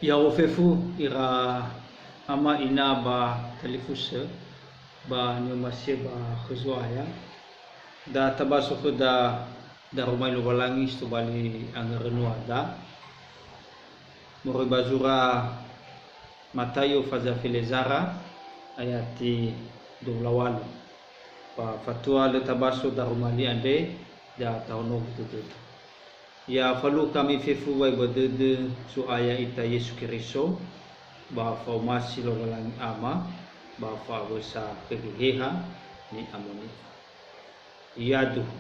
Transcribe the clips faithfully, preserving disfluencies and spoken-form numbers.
Ya'o fefu ira ama ina ba talifusö ba ni'omasi'ö ba khö Zo'aya. Da tabaso khöda daroma li Lowalangi si tobali angörö nuada. Moroi ba zura Mataio faza felezara ayati dua wulu a walu. Ba fatua lö tabaso daroma li andre, da tahonogu dödöda. Ya falukha ami fefu wa'ebua dödö Zo'aya ita Yesu Keriso, ba fa'omasi Lowalangi Ama, ba fa'awösa khö Geheha Ni'amoni'ö. Yaduhu.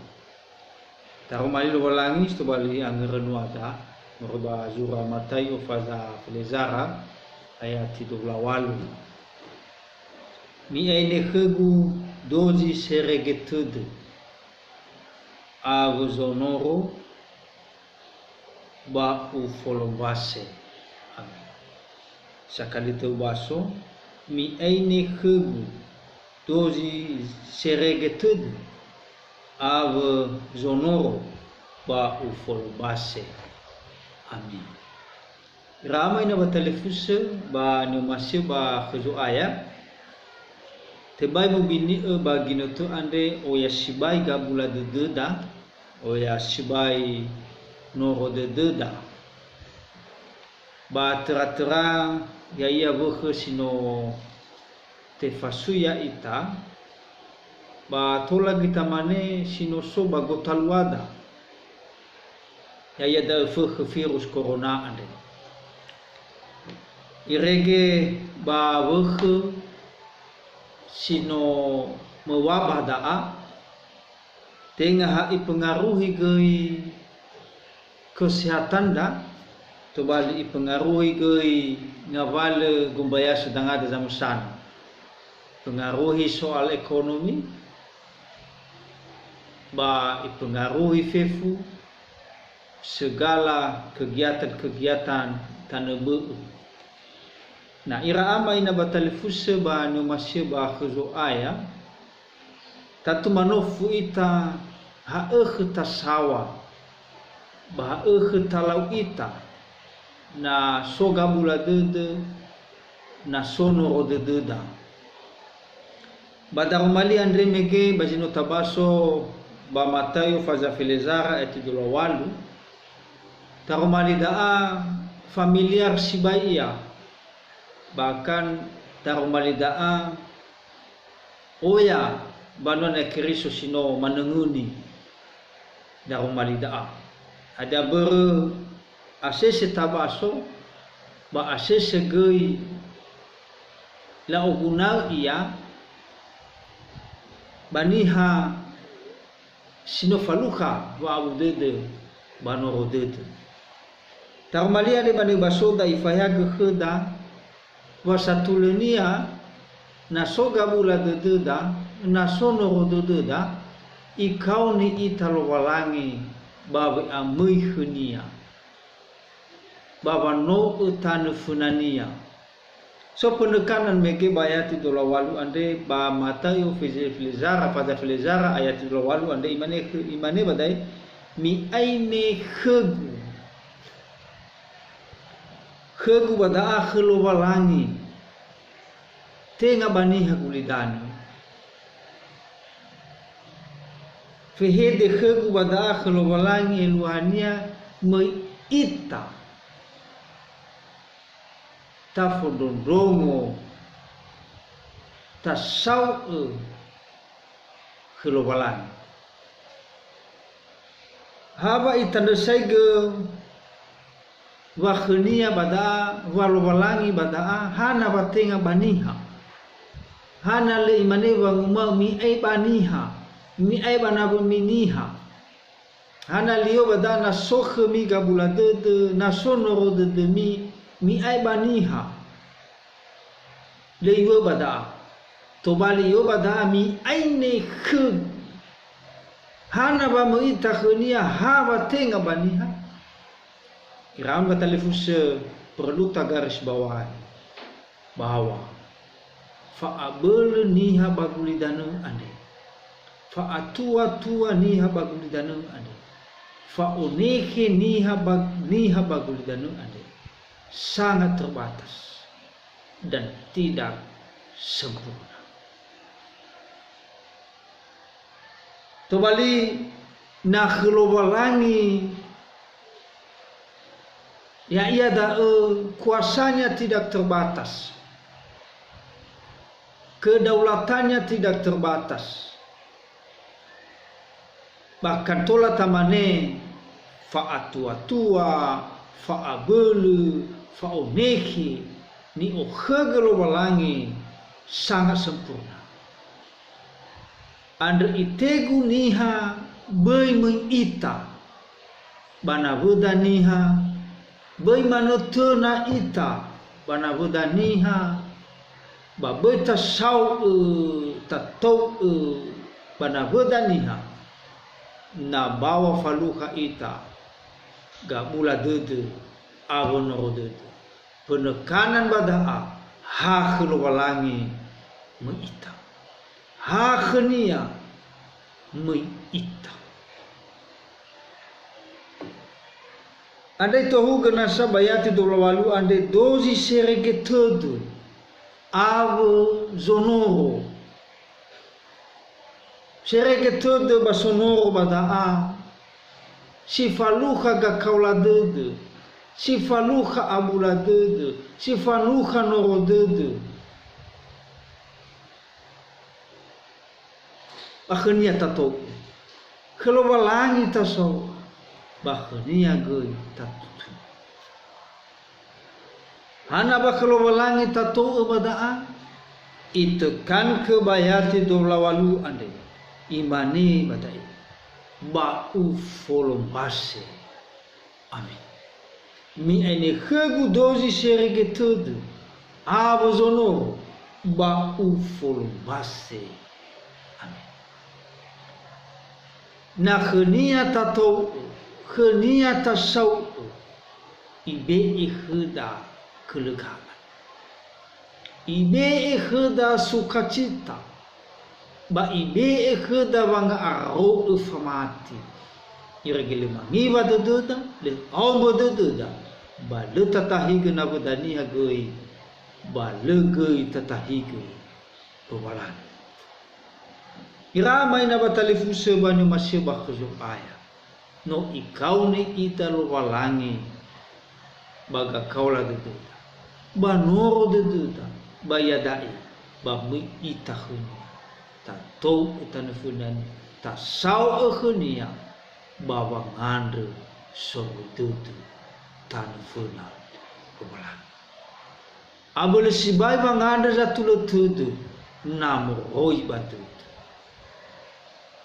Daroma li Lowalangi si tobali angörö nuada, moroi ba zura Mataio faza felezara ayati dua wulu a walu. Mi'aine khögu dozi serege tödö awö zonoro ba ufolombase. Amen. Sakali tö ubaso, mi'aine khögu dozi serege tödö awö zonoro ba ufolombase. Amen. Ira ama ina ba talifusö ba ni'omasi'ö ba khö Zo'aya. Tebai mobini'ö ba ginötö andre oya sibai gabula dödöda, oya sibai noro dödöda. Ba töra-töra ya'ia wökhö si no tefasui ya'ita, ba tola göi tamane si no so ba gotaluada. Ya'ia da'ö fökhö virus corona andre. Irege ba wökhö si no möwabah da'a, tenga ha ipengaruhi göi kesehatanda, tobali ipengaruhi göi ngawalö gombayasö dangada zamösana. Pengaruhi soal ekonomi, ba ipengaruhi fefu segala kegiatan-kegiatan tanö bö'ö. Na ira ama ina ba talifusö ba ni'omasi'ö ba khö Zo'aya, tatu manofu ita ha ökhö tasaŵa, ba ha ökhö talau ita, na so gabula dödö, na so noro dödöda. Ba daroma li andre mege ba zi no tabaso ba Mataio faza felezara ayati dua wulu a walu, daroma li da'a familiar sibai ia, bahkan daroma li da'a oya banua Niha Keriso si no manöngöni daroma li da'a. Hadia börö asese tabaso, ba asese göi la'oguna'ö ia ba niha si no falukha wa'abu dödö ba noro dödö. Daroma li andre ba ni'obasoda ifaehagö khöda, wa satulönia, na so gabula dödöda, na so noro dödöda, ikaoni ita Lowalangi ba we'amöi khönia, ba wano'ö tanö fönania. So penekanan mege ba ayati dua wulu a walu andre ba Mataio feze-, felezara, faza felezara ayati dua wulu a walu andre imane khö-, imane ba da'e, "Mi'aine khögu." Khögu ba da'a khö Lowalangi, tenga ba niha gulidanö. Fehede khögu ba da'a khö Lowalangi eluahania möi ita tafondrondrongo, tasau'ö khö Lowalangi. Ha wa itandrösaigö wa khönia ba da'a, wa Lowalangi ba da'a, hana wa tenga ba niha. Hana lö imane wanguma'ö mi'ai ba niha, mi'ai ba nawömi niha. Hana li'ö ba da'a na so khömi gabula dödö, na so noro dödömi, mi'ai ba niha. Lö iŵa'ö ba da'a. Tobali i'ö ba da'a mi'aine khögu. Hana wa möi ita khönia ha wa tenga ba niha? Ira ama ba talifusö, perlu ta garis bawahi bahwa fa'abölö niha ba gulidanö andre. Fa'atuatua niha ba gulidanö andre. Fa'onekhe niha ba, niha ba gulidanö andre. sangat terbatas dan tidak sempurna. Tobali, na khö Lowalangi, ya'ia da'ö kuasanya tidak terbatas, kedaulatannya tidak terbatas. Bahkan tola tamane fa'atua-tua, fa'abölö, fa'onekhe ni'okhögö Lowalangi sangat sempurna. Andrö itegu niha böi möi ita, ba nawöda niha, böi manö töna ita ba nawöda niha, ba böi tasao'ö, tatou'ö ba nawöda niha, na bawa falukha ita, gabula dödö, awö noro dödö. Penekanan ba da'a, ha khö Lowalangi möi ita. Ha khönia möi ita. Andrö itohugö nasa ba yati dua wulu a walu andre dozi serege tödö awö zonoro. Serege tödö ba sonoro ba da'a, si falukha gakaola dödö, si falukha abula dödö, si falukha noro dödö. Ba khönia tatou'ö. Khö Lowalangi tasao'ö, ba khönia göi tatutu. Hana ba khö Lowalangi tatou'ö ba da'a? Itekankö ba yati dua wulu a walu andre, imane ba da'e, "Ba ufolombase." Amen. Mi'aine khögu dozi serege tödö, awö zonoro, ba ufolombase. Amen. Na khönia tatou'ö, khönia tasao'ö, ibe'e khöda kelega'an. Ibe'e khöda sukacita, ba ibe'e khöda wanga'aro'ö famati. Irege lö mangiwa dödöda, lö aombö dödöda, ba lö tatahigö nawöda niha göi, ba lö göi tatahigö Lowalangi. Ira ama ina ba talifusö ba ni'omasi'ö ba khö Zo'aya. No ikaoni ita Lowalangi ba gakaola dödöda, ba noro dödöda, ba iada'e, ba möi ita khönia, tatou'ö tanö föna-Nia, tasao'ö khönia, ba wangandrö soroi dödö tanö föna Lowalangi. Abölö sibai wangandrö zatulö tödö, na moroi ba dödö.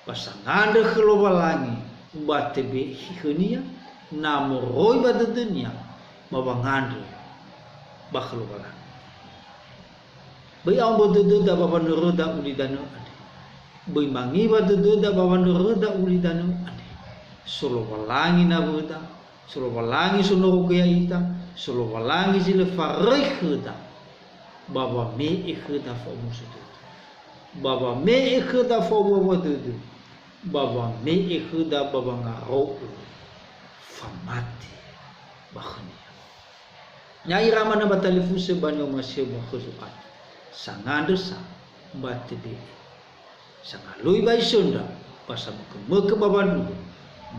Ba sangandrö khö Lowalangi, ba tebe'e khönia, na moroi ba dödönia, ba wangandrö ba khö Lowalangi. Böi aombö dödöda ba wanöröda ulidanö andre. Böi mangiwa dödöda ba wanöröda ulidanö andre. So Lowalangi nawöda, so Lowalangi sonoro göi ya'ita, so Lowalangi zi lö faröi khöda, ba wame'e khöda fa'omuso dödö, ba wame'e khöda fa'owua-wua dödö, ba wame'e khöda ba wangaro'ö famati ba khönia. Na ira ama na ba talifusö ba ni'omasi'ö ba khö Zo'aya, sangandrö sa ba tebe'e. Sangalui ba isöndra, ba samökö-mökö ba wandruhu,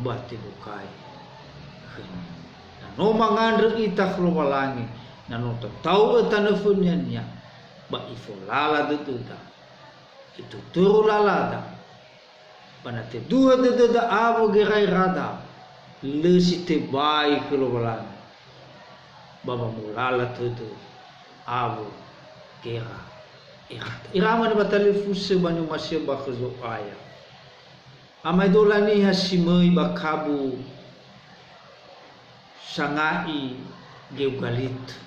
ba tebokai khönia. Na no mangandrö ita khö Lowalangi, na no tatou'ö tanö fönia-Nia, ba ifolala dödöda, ituturu lalada, ba na teduhö dödöda awö gera'erada, lö si tebai khö Lowalangi, ba wamolala tödö awö gera'erada. Ira ama na ba talifusö ba ni'omasi'ö ba khö Zo'aya. Amaedola niha si möi ba kabu sanga'i geugalitö.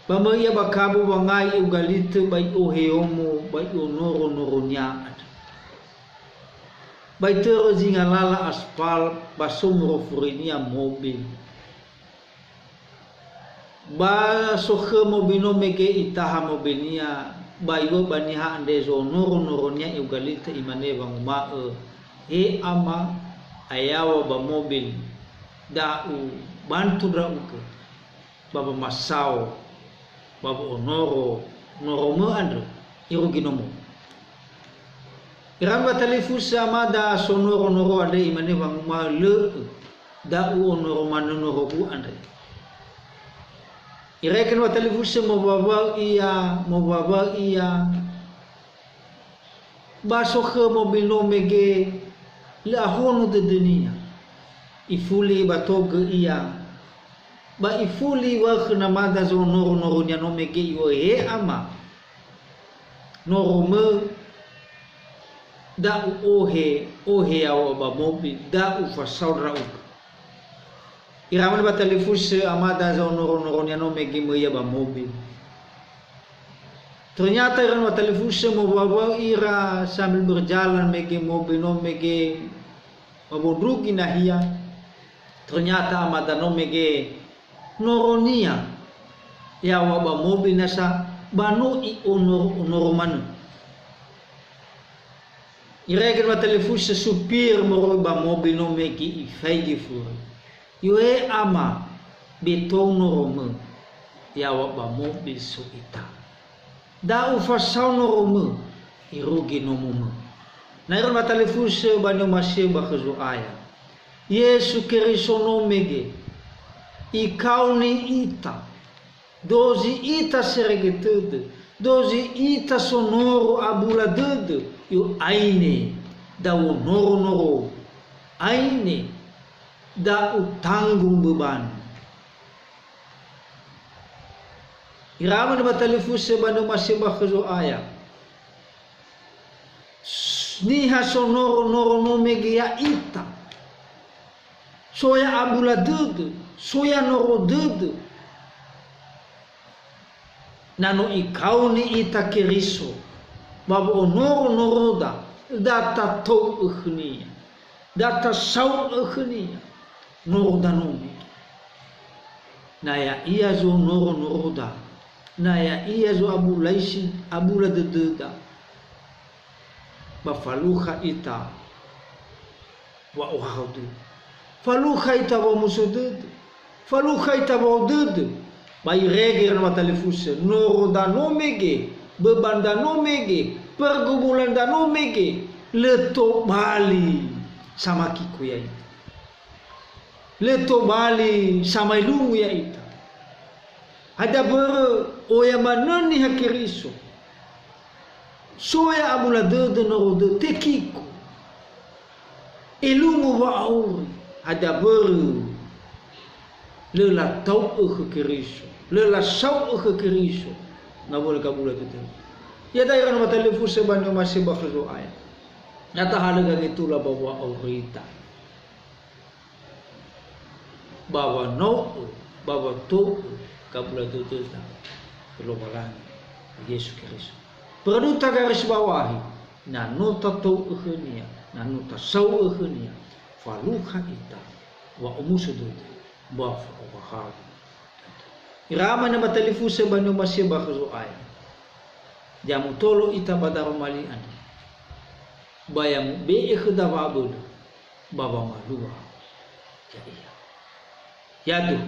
Ba möi ia ba kabu wangai eugalitö ba i'ohe omo ba i'onoro-noronia andrö. Ba itörö zinga lala aspal ba so murofurinia mobil. Ba sokhö mobil no mege itaha mobilnia, ba iŵa'ö ba niha andre zo'onoro-noronia eugalitö, imane wanguma'ö, "He Ama, ayaŵa ba mobil, da ubantu ndra'ugö." ba wamasao, ba wo'onoro noromö andrö, irugi nomo. Ira wa talifusö amada sonoro noro andre, imane wanguma'ö, "Lö'ö, da u'onoro manö norogu andre." Irege wa talifusö mowaŵa'ö ia, mowaŵa'ö ia, ba so khö mobil no mege, lö ahonö dödönia. Ifuli ibatogö ia, ba ifuli iŵa'ö khö namada zonoro-noronia no mege, "He ama, noromö, da u'ohe, ohe yaŵa ba mobil, da ufasao ndra'ugö." Ira wa talifusö amada zonoro-noronia no mege möi ia ba mobil. Ternyata ira wa talifusö mowaŵa'ö ira sambil berjalan mege mobil no mege ba wondrugi nahia. Ternyata amada no mege noronia yaŵa ba mobil nasa ba no i'onoro-onoro manö. Irege wa talifusö supir moroi ba mobil no mege, ifaigi furi. "He ama, be tou noromö, yaŵa ba mobil so ita. Da ufasao noromö, irugi nomomö." Na ira wa talifusö ba ni'omasi'ö ba khö Zo'aya. Yesu Keriso no mege, ikaoni ita, dozi ita serege tödö, dozi ita sonoro abula dödö, "He aine, da u'onoro-noro, aine, da utanggung beban." Ira wa talifusö ba ni'omasi'ö ba khö Zo'aya. Niha sonoro-noro no mege ya'ita. Soya abula dödö, soya noro dödö. Na no ikaoni ita Keriso, ba wo'onoro-noroda, da tatou'ö khönia, da tasau'ö khönia, noroda no mege. Na ya'ia zonoro-noroda, na ya'ia zo'abulaisi, abula dödöda, ba falukha ita wa'ohahau dödö. Falukha ita wa'omuso dödö. Falukha ita wa'o dödö. Ba irege ira wa talifusö, noroda no mege, bebanda no mege, pergumulanda no mege, lö tobali samakiko ya'ita. Lö tobali samaelungu ya'ita. Hadia mbörö, oya manö niha Keriso. Soya abula dödö, noro dödö, tekiko. Elungu wa'auri, hadia mbörö lö latau'ö khö Keriso, lö lasau'ö khö Keriso, ngawulo gabula dödö. Iada'e ira wa talifusö ba ni'omasi'ö ba khö Zo'aya. Na tahalö gagetula ba wa'aurita. Ba wanau'ö, ba watou'ö gabula dödöda khö Lowalangi, Yesu Keriso. Perlu tagaris bawahi, na no tatou'ö khönia, na no tasau'ö khönia, falukha ita wa'omuso dödö, ba fa'ohahau. Ira wa talifusö ba ni'omasi'ö ba khö Zo'aya. Ya mutolo ita ba daroma li andre. Ba ya mube'e khöda wa'abölö ba wamalua ya'ia. Yadu,